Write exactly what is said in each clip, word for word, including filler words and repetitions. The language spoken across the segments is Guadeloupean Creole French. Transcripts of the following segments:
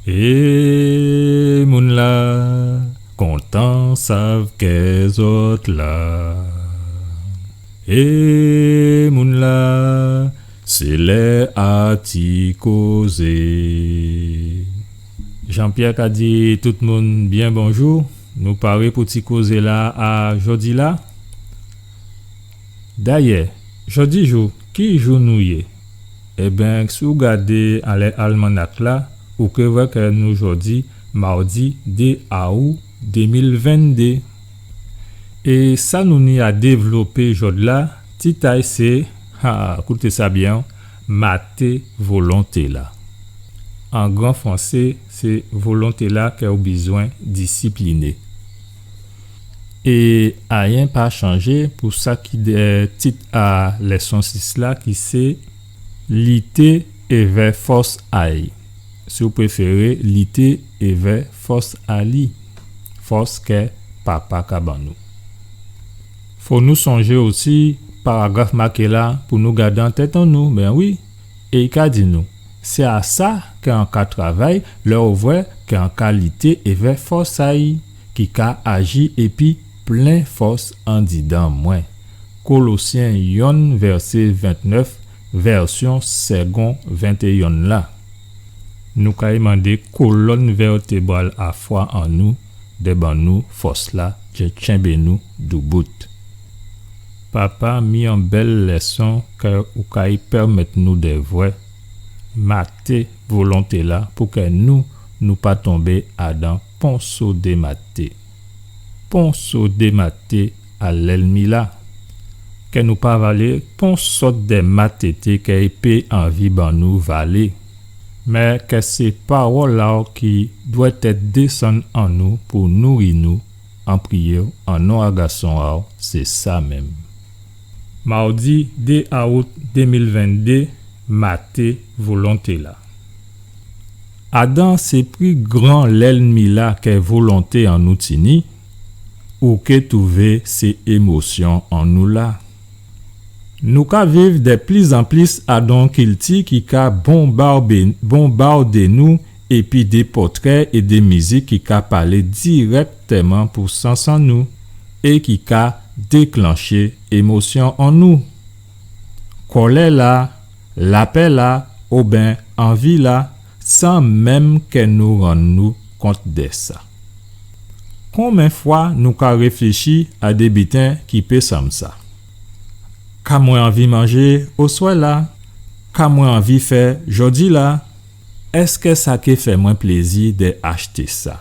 É moun-la, kontan sav kè zòt la. É moun-la, sé lè a ti kozé. Jean-Pierre ka di tout moun byen bonjou. Nou paré pou ti kozé-la a jòdi-la. Dayè, jòdi jou, ki jou nou yé? Ében, si ou gadé anlè almanak-la, ou ké vwè kè nou jòdi, mawdi dé aou dé mil venndé. É sa nou ni a dévlopé jòdi-la, tit a'y sé, ha, kouté sa byen, maté volonté-la. An gran fransé, sé volonté-la kè ou bizwen disipliné. É ayen pa chanjé pou sa ki dè tit a lèson sis la, ki sé lité évè fòs a'y. Si ou préféré, lité évè fòs a li. Fòs kè Papa ka ban nou. Fò nou sonjé osi paragraf maké la pou nou gadé an tèt an nou, ben wi. É i ka di nou, sé a sa kè an ka travay, lè ou vwè kè an ka lité évè fòs a'y, ki ka aji épi plen fòs andidan mwen. Kolosyen yonn, vèsé ventnèf, vèsyon Segond ventéyonn la. Nou kay mandé kolòn vètébral a fwa an nou dè ban nou fòs-la, dè tchenbé nou doubout. Papa, mi on bèl lèson kè ou kay pèmèt nou dè vwè, maté volonté-la, pou kè nou, nou pa tonbé adan pon sòt dè maté. Pon sòt dè maté a lènmi-la. Kè nou pa valé pon sòt dè maté kè i pé anvi ban nou valé. Mé kè sé pawòl a'w ki dwèt èt désann an nou pou nouri nou, an priyé an non a gason a'w, sé sa menm. Mawdi dé aout dé mil venndé, maté volonté-la. Adan sé pli gran lènmi-la kè volonté an nou tini, ou ké touvé sé émosyon an nou la. Nou ka viv dè plis an plis adan on kilti ki ka bonbardé, bonbardé nou épi dè pòtrè é dè mizik ki ka palé dirèktèman pou sans an nou é ki ka déklanché émosyon an nou. Kòlè-la, lapè-la, oben anvi-la, san menm kè nou rann nou kont dè sa. Konbyen fwa nou ka réfléchi a dè biten ki pé sanm sa? Ka mwen anvi manjé oswè-la? Ka mwen anvi fè jòdi-la? Èskè sa ké fè mwen plézi dè achté sa?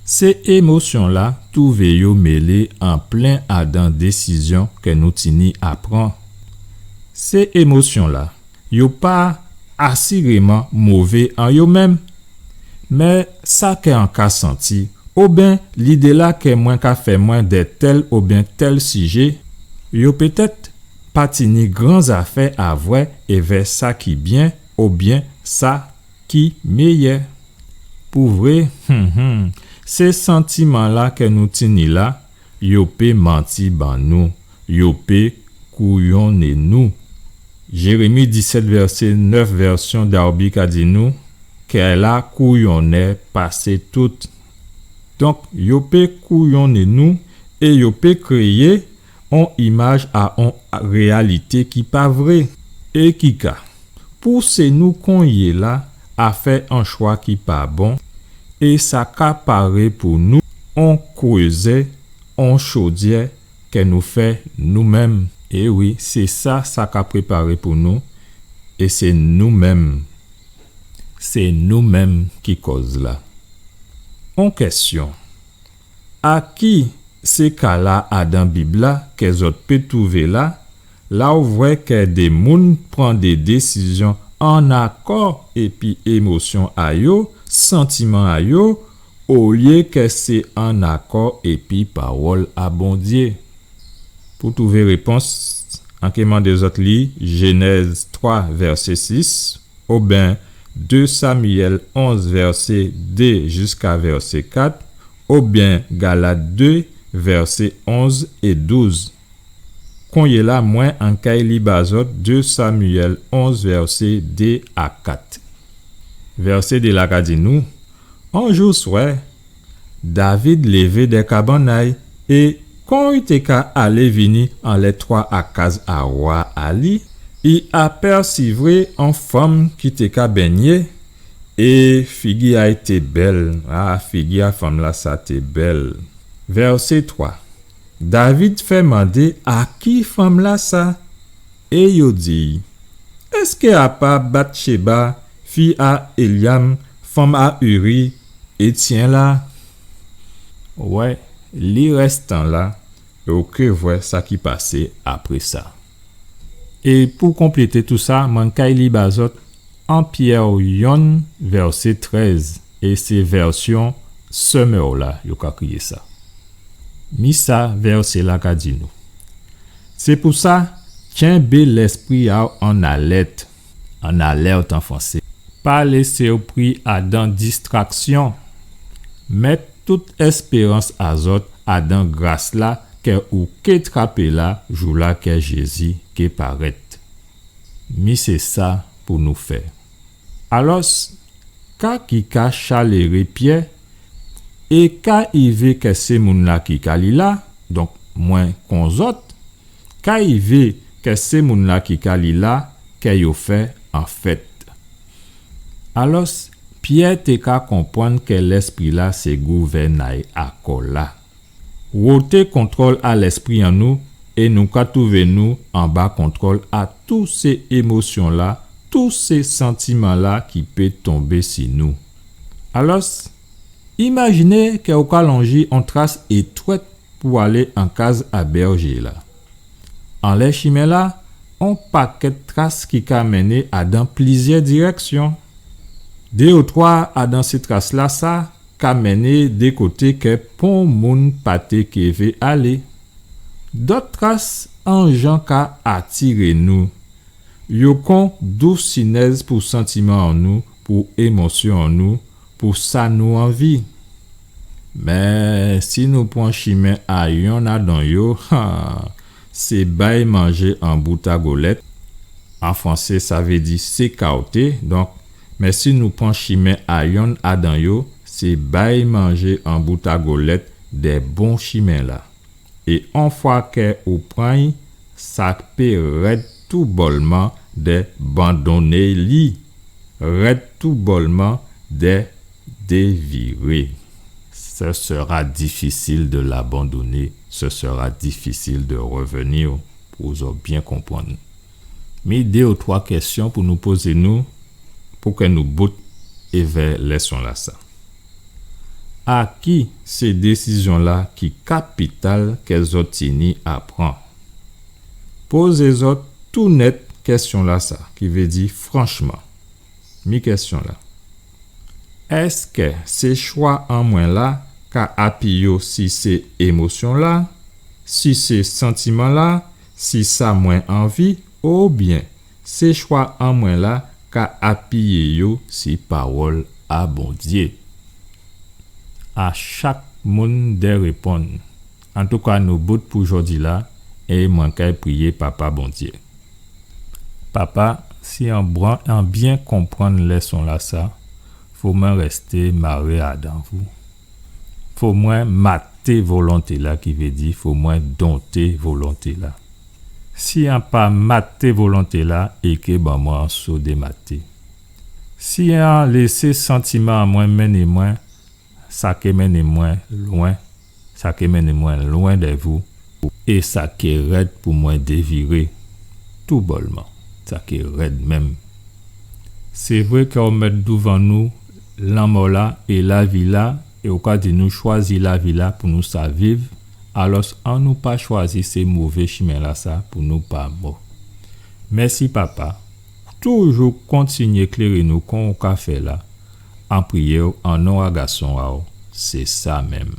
Sé émosyon-la touvé yo mélé an plen adan désizyon kè nou tini a pran. Sé émosyon-la, yo pa asiréman mové an yo menm. Mé sa kè an ka santi, oben lidé-la kè mwen ka fè mwen dè tèl oben tèl sijé, yo pétèt pa tini gran zafè a vwè évè sa ki byen oben sa ki méyè. Pou vré, hum, hum, sé santiman-la kè nou tini la, yo pé manti ban nou, yo pé kouyonné nou. Jérémi disèt, vèsé nèf, vèsyon Darby ka di nou, kè-la kouyonnè pasé tout. Donk, yo pé kouyonné nou é yo pé kréyé on imaj a on réyalité ki pa vré é ki ka pousé nou konyéla a fè on chwa ki pa bon, é sa ka paré pou nou on krézè, on chodyè kè nou fè nou menm. É wi, sé sa sa ka préparé pou nou, é sé nou menm. Sé nou menm ki kòz la. On kèsyon. A ki sé ka-la adan Bib-la kè zòt pé twouvé la, la ou vwè kè dé moun pran dé désizyon an akò épi émosyon a yo, santiman a yo, olyé kè sé an akò épi pawòl a Bondyé? Pou twouvé répons, an ké mandé zòt li Jénèz twa, vèsé sis, oben dé Samyèl onz, vèsé dé jiska vèsé kat, oben Galat dé, vèsé onz é douz. Konyéla, mwen, an kay li ba zòt dé Samyèl onz, vèsé dé a kat. Vèsé dé la ka di nou, on jou swè, David lévé dè kabann a'y, é kon i té ka alé vini anlè twa a kaz a wa a li, i apèsivwè on fanm ki té ka bengné, é figi a'y té bèl. A, figi a fanm-lasa té bèl. Vèsé twa. David fè mandé a ki fanm-lasa, é yo di, èskè a pa Batchéba, fi a Éliam, fanm a Uri, Étyen la? Wè, li rèstan la, é ou ké vwè sa ki pasé apré sa. É pou konplété tousa, mwen kay li ba zòt en Pyè yonn, vèsé trèz, é sé vèsyon Semeur la, yo ka kriyé sa. Mi sa vèsé la ka di nou. Sé pou sa, tchenbé lèspri a'w an alèt, an alerte en français. Pa lésé'w pri adan distraksyon. Mèt tout èspérans a zòt adan gras la kè ou ké trapé la, jou la kè Jézi ké parèt. Mi sé sa pou nou fè. Alòs, ka ki ka chaléré Pyè, é ka i vé kè sé moun-la ki ka li la, donk mwen kon zòt, ka i vé kè sé moun-la ki ka li la, kè yo fè anfèt? Alòs, Pyè té ka konprann kè lèspri-la sé gouvènay a kò-la. Woté kontwòl a lèspri an nou é nou ka twouvé nou anba kontwòl a tout sé émosyon-la, tout sé santiman-la ki pé tonbé si nou. Alòs, imajiné kè ou ka lonji on tras étwèt pou alé an kaz a bèjé-la. Anlè chimen-la, on pakèt tras ki ka mennen adan plizyè dirèksyon. Dé ou twa adan sé tras-lasa ka mennen dé koté kè pon moun pa té ké vé alé. Dòt tras an jan ka atiré nou. Yo kon dousinèz pou santiman an nou, pou émosyon an nou, pou sa nou anvi. Mé si nou pran chimen a yonn adan yo, ha, sé bay manjé an bout a golèt. An fransé, sa vé di s'écarter. Donk, mé si nou pran chimen a yonn adan yo, sé bay manjé an bout a golèt dè bon chimen-la. É on fwa kè ou pran'y, sa pé rèd toubòlman dè bandonné li, rèd toubòlman dè déviré. Ce sera difficile de l'abandonner, ce sera difficile de revenir, pou zò byen konprann. Mi dé ou twa kèsyon pou nou pozé nou, pou kè nou bout èvè lèson-lasa. A ki sé désizyon-la ki kapital kè zòt tini a pran? Pozé zòt tou nèt kèsyon-lasa, ki vé di franchman. Mi kèsyon-la. Èskè sé chwa an mwen la ka apiyé si sé émosyon-la, si sé santiman-la, si sa mwen anvi, oubyen sé chwa an mwen la ka apiyé yo si pawòl a Bondyé? A chak moun dè réponn. Antouka, nou bout pou jòdi-la, é mwen kay priyé Papa Bondyé. Papa, si an bran-, an byen konprann lèson-lasa, fò mwen rèsté maré adan vou. Fò mwen maté volonté-la, ki vé di fò mwen donté volonté-la. Si an pa maté volonté-la, é ké ban mwen an so dè maté. Si an lésé santiman an mwen mennen mwen, sa ké mennen mwen lwen, sa ké mennen mwen lwen dè vou, é sa ké rèd pou mwen déviré, toubòlman, sa ké rèd menm. Sé vré kè ou mèt douvan nou lanmò-la é lavi-la, é ou ka di nou chwazi lavi-la pou nou sa viv, alòs annou pa chwazi sé mové chimen-lasa pou nou pa mò. Mèsi, Papa, toujou kontinyé kléré nou kon ou ka fè la, an priyé'w an non a Gason a'w, sé sa menm.